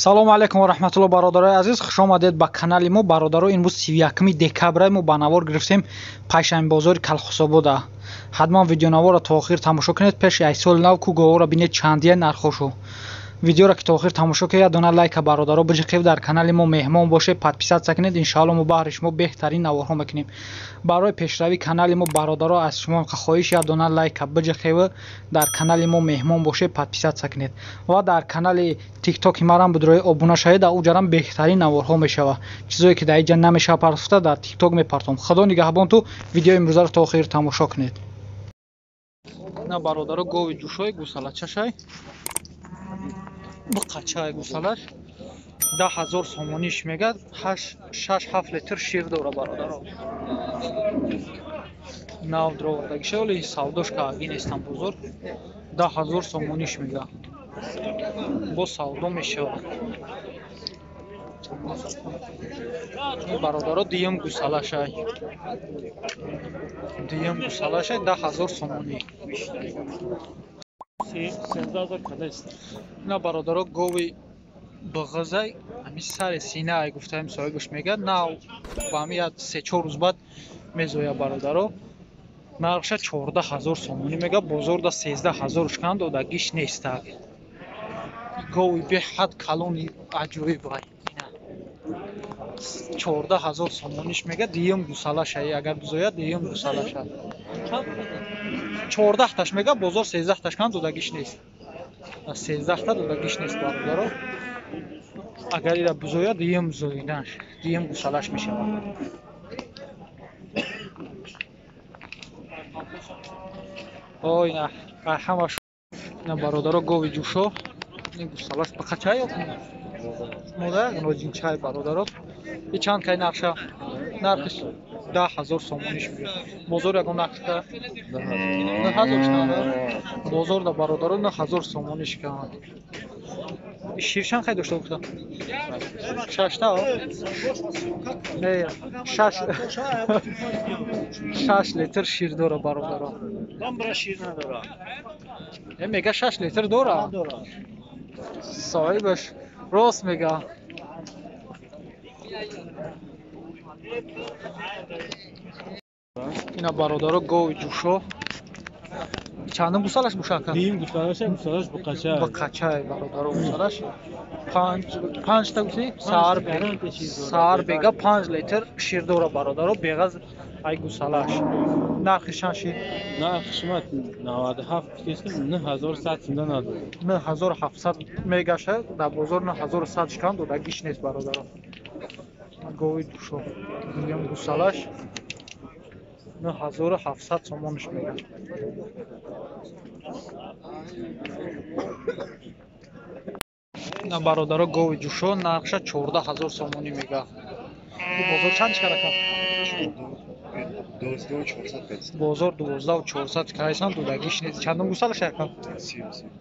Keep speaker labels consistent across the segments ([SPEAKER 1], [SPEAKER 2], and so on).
[SPEAKER 1] Салому алейкум ва раҳматуллоҳ, бародарои азиз, хуш омадед ба канали мо. Бародаро, имрӯз 31 декабр мо ба навор гирифтем панҷшанбебозори Калхусобода. Ҳатман видеонаворро то охир тамошо кунед. Пеши ай соли нав ку говора бинед чандия нархошо. Видеоро ки то охир тамошо кунед, дона лайка бародаро биҷиқев, дар канали мо меҳмон бошед, подписаться кунед. Иншаалло мо баҳри шумо беҳтарин наворҳо мекунем. Барои пешравии канали мо, бародаро, аз шумо хоҳиш як дона лайка биҷиқев, дар канали мо меҳмон бошед, подписаться кунед ва дар канали тиктоки марам бидрои обуна шавед. Дар уҷарам беҳтарин наворҳо мешава. Чизое ки дар иҷа намешава партофта, дар тикток мепартом. Худо нигаҳбон ту видеои имрӯзаро то охир тамошо кунед. На бародаро, гови ҷӯшои гусалачашай бқачай гусалаш 10,000 сомониш мегад, 6-7 литр шир дора бародаро. Нав дровардагиша, оли савдош кааги нестам бозор. 10,000 сомониш мега, бо савдо мешавад. Бародаро, дуюм гусалашай, дуюм гусалашай 10,000 сомонӣ. На бародаро, гови бағазай ҳами сари сина ай гуфтаем, соҳибаш мегӯяд, нав ба ҳами як 3-4 рӯз баъд мезоя бародаро. Нархша 14,000 сомонӣ мега, бозорда 13,000 шкан додагиш нестак. Гови беҳад калони аҷоиб ай. 14,000 сомониш мега, дуюм гусалашай, агар бизояд дуюм гусалаша. 14 таш мега, бозор 13 таш кан додагиш нест. 13 та додагиш нест бародаро. Агар ира бизояд дуюм зоиданш, дуюм гусалаш мешавад. Ой, на, ҳамаш на бародаро, гови ҷӯшо, ин гусалаш бақачай ё мода ноҷинчай бародаро. И чанд кай нархша? Нархиш 10,000 сомониш мега. Бозор ягон нархша 9,000 чанд? Бозор да бародаро 9,000 сомониш канд. Ширшан хай дошта гуфта? Шашта? Не, 6 литр шир дора бародаро.
[SPEAKER 2] Шир надора.
[SPEAKER 1] Мега 6 литр дора. Соҳибаш рост мега. Ина бародаро, гови ҷӯшо. Чандум гусалаш бошака?
[SPEAKER 2] Дуюм гусалаш, гусалаш буқача.
[SPEAKER 1] Буқачай бародаро гусалаш. 5 та гуфти? Саҳар бега 5 литр шир дора бародаро, беғаз ай гусалаш. Нархи чанд шир?
[SPEAKER 2] Нархи шума 97 гуфтестем, 9100 сумда надорем.
[SPEAKER 1] 9700 мегаша, дар бозор 9100 шкан додагиш нест бародаро. Гови ҷӯшо. Дуюм гусалаш 9700 сомониш мега. На бародаро, гови ҷӯшо нархша 14,000 сомонӣ мега. Бозор чанд чикарака? Бозор 12,400 кайсан додагиш нест. Чандум гусалаша яка?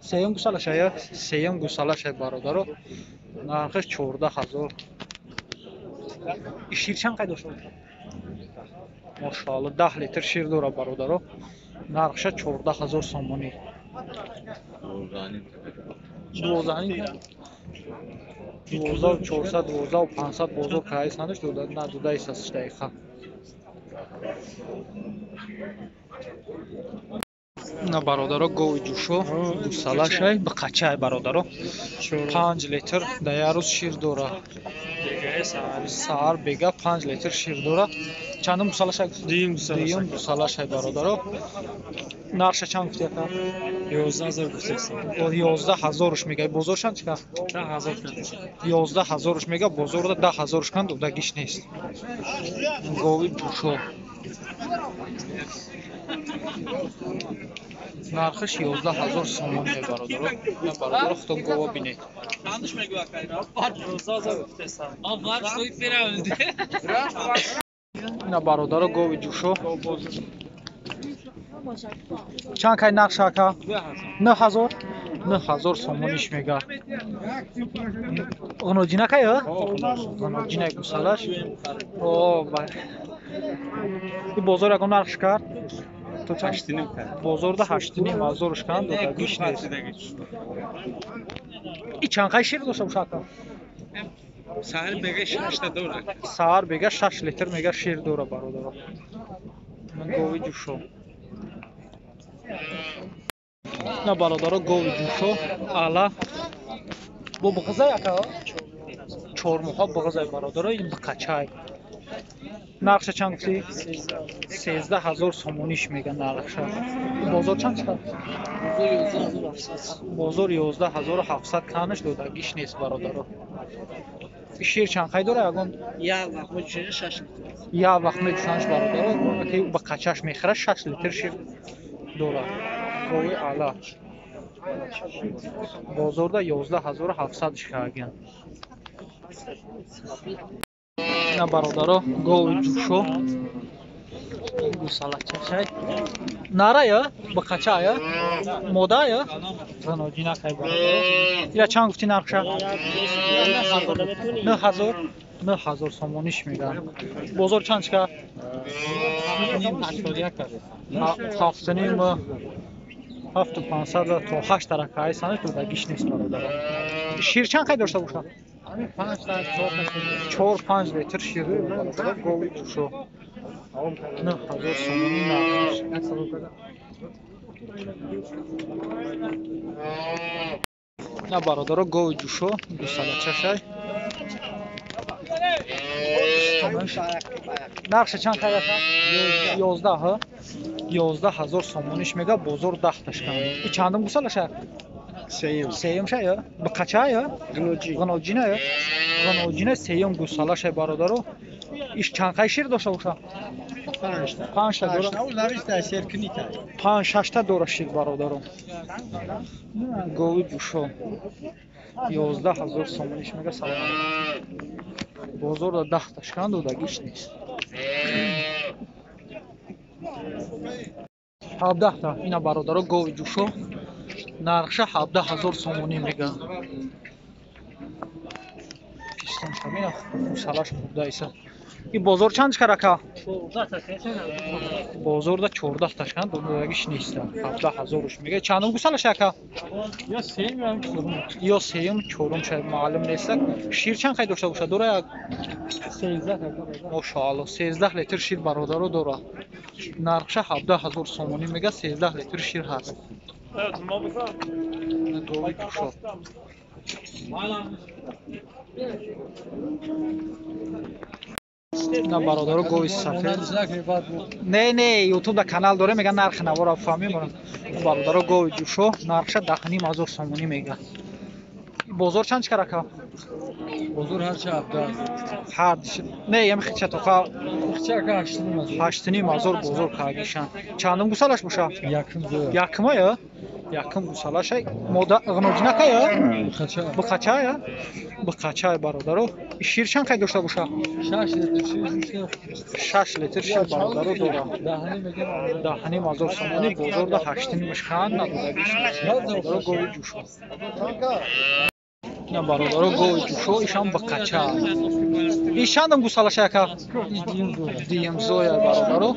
[SPEAKER 1] Сеюм гусалаша я? Сеюм гусалаша бародаро. Нархаш 14,000. Шир чанд қай дошта? Мошаалло, 10 литр шир дора бародаро. Нархша 14,000 сомонӣ. 12, 12,400, 12,500 бозор кайсанаш дода надода исасш дақиқа. На бародаро, гови ҷӯшо гусалашай биқачай бародаро. 5 литр дар як рӯз шир дора. Саҳар бега 5 литр шир дора. Чандум гусалашай?
[SPEAKER 2] Дуюм гусалаш.
[SPEAKER 1] Дуюм гусалашай бародаро. Нархша чанд гуфти ака?
[SPEAKER 2] 11,000 гуфтестем.
[SPEAKER 1] 11,000 мега. Бозор чанд чика?
[SPEAKER 2] 10,000.
[SPEAKER 1] 11,000 мега, бозорда 10,000 кан додагиш нест. Гови ҷӯшо. Нархиш 11,000 сомон бародаро. На бародаро, худтон гова бинед. На бародаро, гови ҷӯшо. Чанд кай нархша ака? 9000. 9000 сомониш мега. Ғноҷина кай, а? Ғноҷина гусалаш. О, бозор ягон нархш кард? То чанд? Бозорда 8,5 ҳазорш кан додагиш нест. И чанд қай шир дошта боша ака?
[SPEAKER 2] Саҳар мега 6 та дора.
[SPEAKER 1] Саҳар бега 6 литр мега шир дора бародаро. Гови ҷӯшо. На бародаро гови ҷӯшо ала бо бғизай ака? 4 моҳа бғизай бародаро, ин биқачай. Нархша чанд гуфтӣ? 13 000 сомониш мега нархша. Бозор чанд чиқад? Бозор 11 700 канаш додагиш нест бародаро. Шир чанд қай дора ягон? Як вақт меҷӯшанаш бародаро, ки ба қачаш мехӯра 6 литр шир дора. Гови ала. Бозорда 11 700 шикарган. На бародаро гови ҷӯшо гусалачашай. Нарая бақачая модая ғаноҷинакай бародаро. Ира чанд гуфти нархша? 9000, 9000 сомониш мегӯянд. Бозор чанд чика? 7,5, 7,500 то 8 таракаи санаш додагиш нест бародаро. Шир чанд қай дошта бошад? 4-5 литр шир бародаро гови ҷӯшо. 9000 сомонӣ нархаш. На бародаро гови ҷӯшо гусалачашай. Нархша чанд қай ака? 11 ҳа? 11 000 сомониш мега, бозор 10 ташкан. И чандум гусалаша?
[SPEAKER 2] Сеюм.
[SPEAKER 1] Сеюмша ё? Биқача ё?
[SPEAKER 2] Ғиноҷи.
[SPEAKER 1] Ғиноҷина ё? Ғиноҷина сеюм гусалаша бародаро. Иш чанд қай шир дошта боша?
[SPEAKER 2] Панҷта.
[SPEAKER 1] Панҷта дора. Панҷ шашта дора шир бародаро. Гови ҷӯшо. 11 000 сомониш мега, салом алейкум. Бозорда 10 ташкан додагиш нест. 17 та ина бародаро гови ҷӯшо нархша 17 000 сомонӣ мега. Пистоншамина гусалаш хурда иса. И бозор чанд чикар ака? Бозорда 14 ташкан додагиш нест. 17 000-уш мега. Чандум гусалаш ака?
[SPEAKER 2] Ё сеюм ё чорум.
[SPEAKER 1] Ё сеюм чорум шояд маълум нест. Шир чанд қай дошта бошад? Дора як?
[SPEAKER 2] 13.
[SPEAKER 1] Мошоалло, 13 литр шир бародаро дора. Нархша 17 000 сомонӣ мега, 13 литр шир ҳаст. Гови ҷӯшо. На бародаро гови сафед. Не, не, ютуб да канал доре, мега нархи навора фаҳмим. Бародаро гови ҷӯшо нархша 10 500 сомонӣ мега. Бозор чанд чикар ака?
[SPEAKER 2] Бозор ҳарча 17.
[SPEAKER 1] Ҳар не, ям хича тоқа.
[SPEAKER 2] Хича ака 8,5 ҳазор.
[SPEAKER 1] 8,5 ҳазор бозор кардишан. Чандум гусалаш боша?
[SPEAKER 2] Якум зоя.
[SPEAKER 1] Якума ё? Якум гусалашай. Мода ғиноҷинака ё?
[SPEAKER 2] Бихача.
[SPEAKER 1] Биқача ё? Биқача бародаро. Шир чанд қай дошта боша?
[SPEAKER 2] 6 литр шир.
[SPEAKER 1] 6 литр шир бародаро дора.
[SPEAKER 2] Даҳним мегам.
[SPEAKER 1] 10 500 сомонӣ, бозорда 8,5-ш хан надодагиш. Бародаро гови ҷӯшо. Ина бародаро гови ҷӯшо ишам биқача. Иш чандум гусалаша ака? Дуюм зоя бародаро.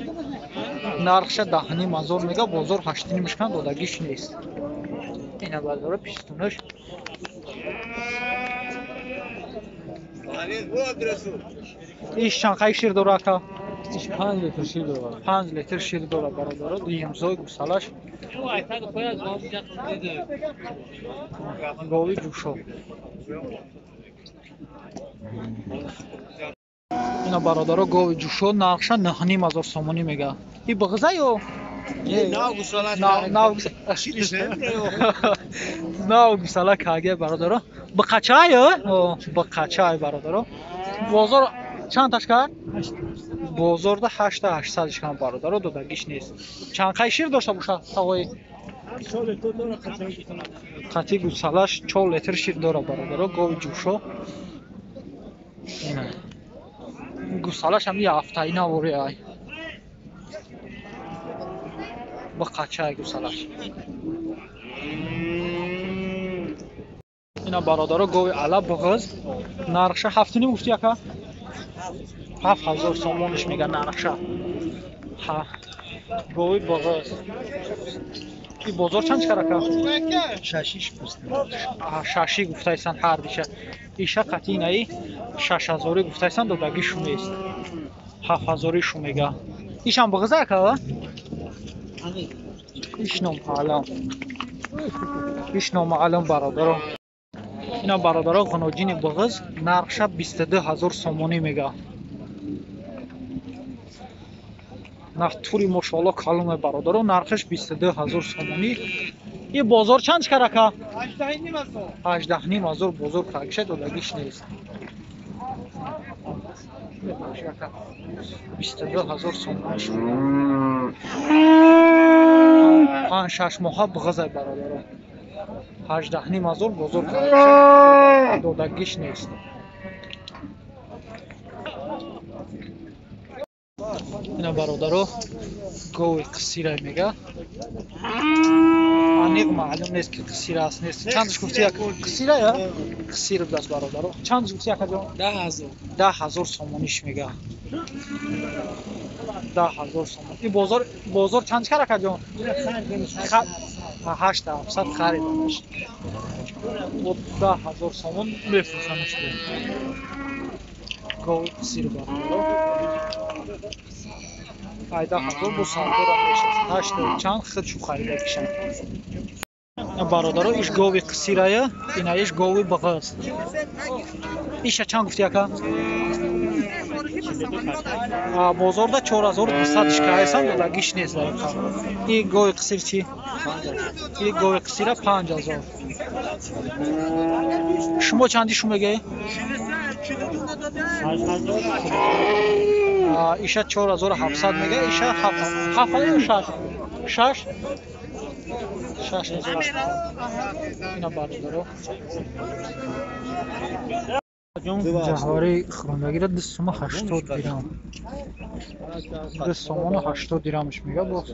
[SPEAKER 1] Нархша 10 500 мега, бозор 8,5-ш кан додагиш нест. Ина бародаро пистунаш. Иш чанд қай шир дора ака?
[SPEAKER 2] Иш 5 литр шир дора.
[SPEAKER 1] 5 литр шир дора бародаро, дуюм зой гусалаш. Гови ҷӯшо. Ина бародаро гови ҷӯшо нархша 9 500 сомонӣ мега. И бағза ё? Нав гусала каге бародаро. Биқача ё? Биқача бародаро. Бозор чанд ташкар? Бозорда 8 800 шкан бародаро додагиш нест. Чанд қай шир дошта боша тағои? Қати гусалаш 4 литр шир дора бародаро гови ҷӯшо. Ина. Гусалаш ҳам як ҳафтаи навори ай. Биқачай гусалаш. Ина бародаро гови ала бағыз нархша 7,5 гуфти ака? 7000 сомониш мега нархша. Ҳа. Гови бағыз. И бозор чанд чикарака?
[SPEAKER 3] Шашиш пустам.
[SPEAKER 1] Шаши гуфтайсан ҳар диша. Иша қатинаи 6000 гуфтайсан, додагишу нест. 7000 шу мега. Ишам бағза ака? Иш номаълум. Иш номаълум бародаро. Ина бародаро ғуноҷини бағз нархша 22000 сомонӣ мега. Нарх тури мошоалло каломе бародаро, нархаш 22000 сомонӣ. И бозор чанд чикарака? 18500 бозор каргиша, додагиш нест. 22000 сомонӣ шуд. 5-6 моҳа бағзай бародаро. 18500 бозор каргиша, додагиш нест. Ина бародаро гови қисира мега. Аниқ маълум нест ки қисира аст нест. Чандаш гуфти як қисира я? Қисир будааст бародаро. Чандаш гуфти якаҷон?
[SPEAKER 2] 10000.
[SPEAKER 1] 10000 сомониш мега. 10000 сомон. И бозор чанд чикар акаҷон? 8700 харидамаш. Бо 10000 сомон мефурӯшамаш. Гови қисир бародаро. 10000 бо савдора мешавад. Ҳашт чанд худшу харида кишанд. Бародаро иш гови қисирая, ина иш гови бағаз. Иша чанд гуфти ака? Бозорда 4200 шикаясан, додагиш нест дар ин. И гови қисир чӣ? И гови қисира 5000. Шумо чанди шу мегӯед? Иша 4700 мега, иша 7 6 6 6000. Ина бародаро. Ҷаҳвари хӯрондагиро 2 сомон 80 дирам. 2 сомону 80 дирамш мега боз.